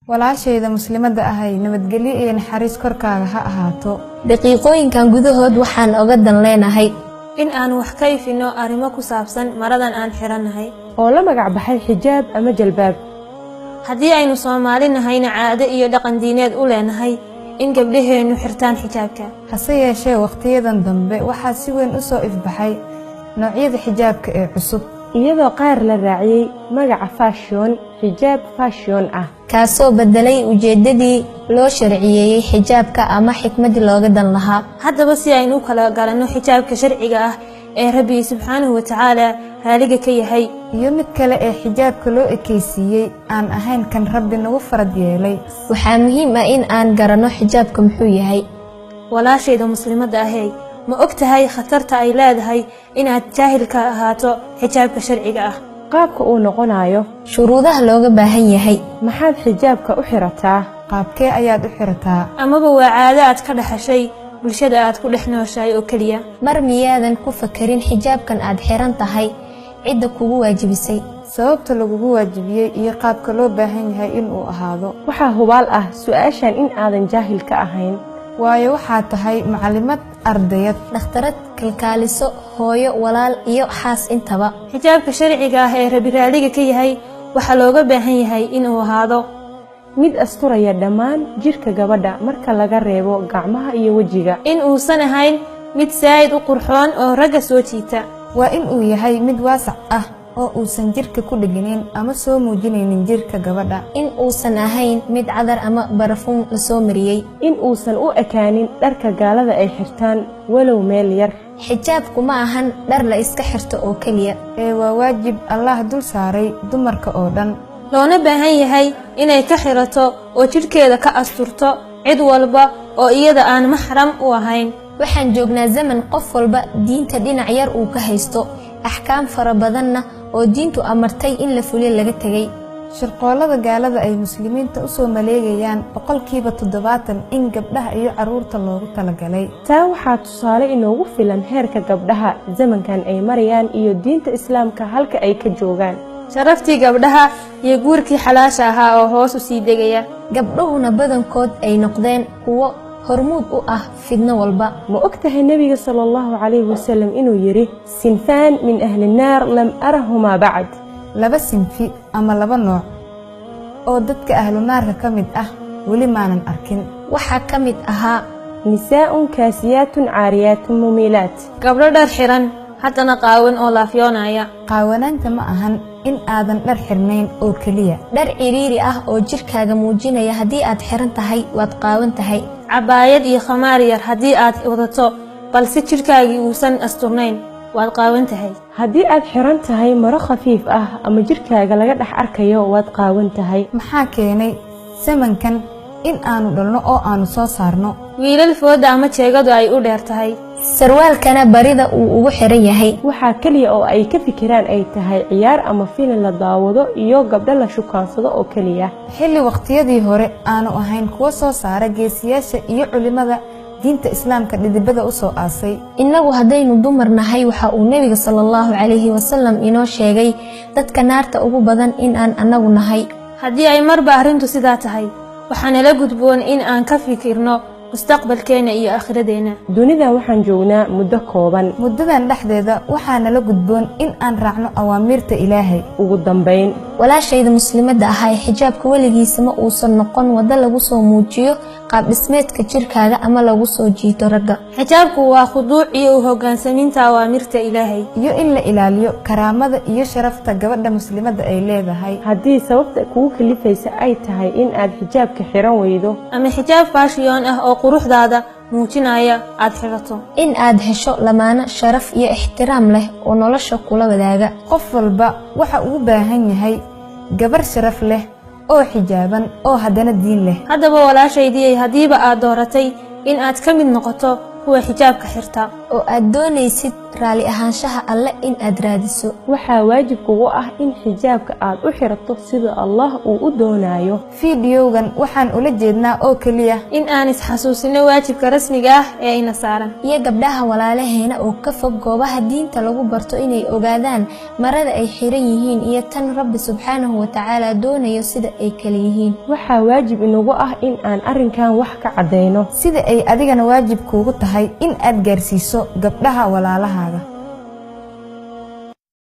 Walaashayda Muslimadda ahay, nabadgelyo iyo naxariis korkaaga ha ahaato. Daqiiqooyinkan gudahood waxaan oga dan leenahay in aan wax ka ifino arrimo ku saabsan maradan aan xirannahay oo la magac baxay xijaab ama jalbaab. Haddii aynu Soomaali nahayna, caado iyo dhaqan diineed u leenahay in gabdhaheennu xirtaan xijaabka. Hase yeeshee, wakhtiyadan dambe waxaa si weyn u soo ifbaxay noocyada xijaabka ee cusub, iyadoo qaar la raaciyey magaca fashion, xijaab fashion ah, kaasoo bedelay ujeeddadii loo sharciyeeyey xijaabka ama xikmaddii looga dan lahaa. Haddaba, si aynu u kala garanno xijaabka sharciga ah ee Rabbi subxaanahu wa tacaala raaliga ka yahay iyo mid kale ee xijaabka loo ekaysiiyey aan ahayn kan Rabbi nagu farad yeelay, waxaa muhiim ah in aan garanno xijaabka muxuu yahay. Walaashayda Muslimadda ahey, ma og tahay khatarta ay leedahay inaad jaahilka ahaato xijaabka sharciga ah? Qaabka uu noqonayo, shuruudaha looga baahan yahay, maxaad xijaabka u xirataa, qaabkee ayaad u xirataa, amaba waa caado aad ka dhaxashay bulshada aad ku dhex nooshahay oo keliya? Mar miyaadan ku fakarin xijaabkan aad xiran tahay cidda kugu waajibisay, sababta lagugu waajibiyey iyo qaabka loo baahan yahay inuu ahaado? Waxaa hubaal ah su'aashan in aadan jaahil ka ahayn, waayo waxaa tahay macalimad, ardayad, dhakhtarad, kalkaaliso, hooyo, walaal iyo xaas intaba. Xijaabka sharciga ah ee Rabi raaliga ka yahay waxaa looga baahan yahay inuu ahaado mid asturaya dhammaan jidhka gabadha marka laga reebo gacmaha iyo wejiga, in uusan ahayn mid saa'id u qurxoon oo ragga soo jiita, waa in uu yahay mid waasac ah oo uusan jidhka ku dheganayn ama soo muujinaynin jidhka gabadha, in uusan ahayn mid cadar ama barafuun la soo mariyey, in uusan u ekaanin dharka gaalada ay xirtaan walow meel yar. Xijaabku ma ahan dhar la iska xirto oo keliya ee waa waajib Allah dul saaray dumarka oo dhan, loona baahan yahay inay ka xirato oo jidhkeeda ka asturto cid walba oo iyada aan maxram u ahayn. Waxaan joognaa zaman qof walba diinta dhinac yar uu ka haysto, axkaam fara badanna oo diintu amartay in la fuliyo laga tegay. Shirqoolada gaalada ay Muslimiinta u soo maleegayaan, 70% in gabdhaha iyo carruurta loogu talagalay. Taa waxaa tusaale inoogu filan heerka gabdhaha zamankan ay marayaan iyo diinta Islaamka halka ay ka joogaan. Sharaftii gabdhaha iyo guurkii xalaasha ahaa oo hoos u sii degaya, gabdhuhuna badankood ay noqdeen kuwo hormuud u ah fidno walba. Ma og tahay Nebiga sala Allahu calayhi wasalam inuu yidhi: "Sinfaan min ahli nnaar lam arahumaa bacd"? Laba sinfi ama laba nooc oo dadka ahlu naarka ka mid ah weli maanan arkin. Waxaa ka mid ahaa nisaa'un kaasiyaatun caariyaatun mumiilaat. Gabdho dhar xiran haddana qaawan oo laafyoonaya. Qaawanaanta ma ahan in aadan dhar xirnayn oo keliya. Dhar ciriiri ah oo jidhkaaga muujinaya haddii aad xiran tahay, waad qaawan tahay. Cabaayad iyo khamaar yar haddii aad wadato balse jidhkaagii uusan asturnayn, waad qaawan tahay. Haddii aad xiran tahay maro khafiif ah ama jidhkaaga laga dhex arkayo, waad qaawan tahay. Maxaa keenay zamankan in aanu dhalno oo aanu soo saarno wiilal fooda ama jeegadu ay u dheer tahay, sarwaalkana barida uu ugu xiran yahay, waxaa keliya oo ay ka fikiraan ay tahay ciyaar ama filin la daawado iyo gabdho la shukaansado oo keliya, xilli wakhtiyadii hore aanu ahayn kuwo soo saara geesiyaasha iyo culimada diinta Islaamka dhidibada u soo aasay? Innagu haddaynu dumar nahay, waxa uu Nebiga sala Allahu calayhi wasalam inoo sheegay dadka naarta ugu badan in aan annagu nahay. Haddii ay marba arrintu sidaa tahay, waxaa nala gudboon in aan ka fikirno mustaqbalkeenna iyo aakhiradeenna. Dunidan waxaan joognaa muddo kooban. Muddadan dhexdeeda waxaa nala gudboon in aan raacno awaamiirta Ilaahay. Ugu dambayn, walaashayda Muslimadda ahaa ee xijaabka weligiisa ma uusan noqon waddo lagu soo muujiyo qaab dhismeedka jirkaaga ama lagu soo jiito ragga. Xijaabku waa khuduuc iyo u hoggaansamiinta awaamirta Ilaahay, iyo in la ilaaliyo karaamada iyo sharafta gabadha Muslimadda ay leedahay. Haddii sababta kugu kalifaysa ay tahay in aad xijaabka xiran weydo, ama xijaab fashion ah oo quruxdaada muujinaya aad xidhato, in aad hesho lamaano sharaf iyo ixtiraam leh oo nolosha kula wadaaga. Qof walba waxa uu u baahan yahay gabar sharaf leh oo xijaaban oo haddana diin leh. Haddaba walaashaydii, haddiiba aad dooratay in aad ka mid noqoto kuwa xijaabka xirta, oo aad doonaysid raalli ahaanshaha Alle in aad raadiso, waxaa waajib kugu ah in xijaabka aad u xirato sida Allah uu u doonayo. Fiidiyowgan waxaan ula jeednaa oo keliya in aan isxasuusino waajibka rasmiga ah ee ina saaran, iyo gabdhaha walaalaheena oo ka fog goobaha diinta lagu barto inay ogaadaan marada ay xiran yihiin iyo tan Rabbi subxaanahu watacaala doonayo sida ay kala yihiin. Waxaa waajib inagu ah in aan arrinkan wax ka caddayno, sida ay adigana waajib kuugu tahay in aad gaarsiiso gabdhaha walaalahaaga.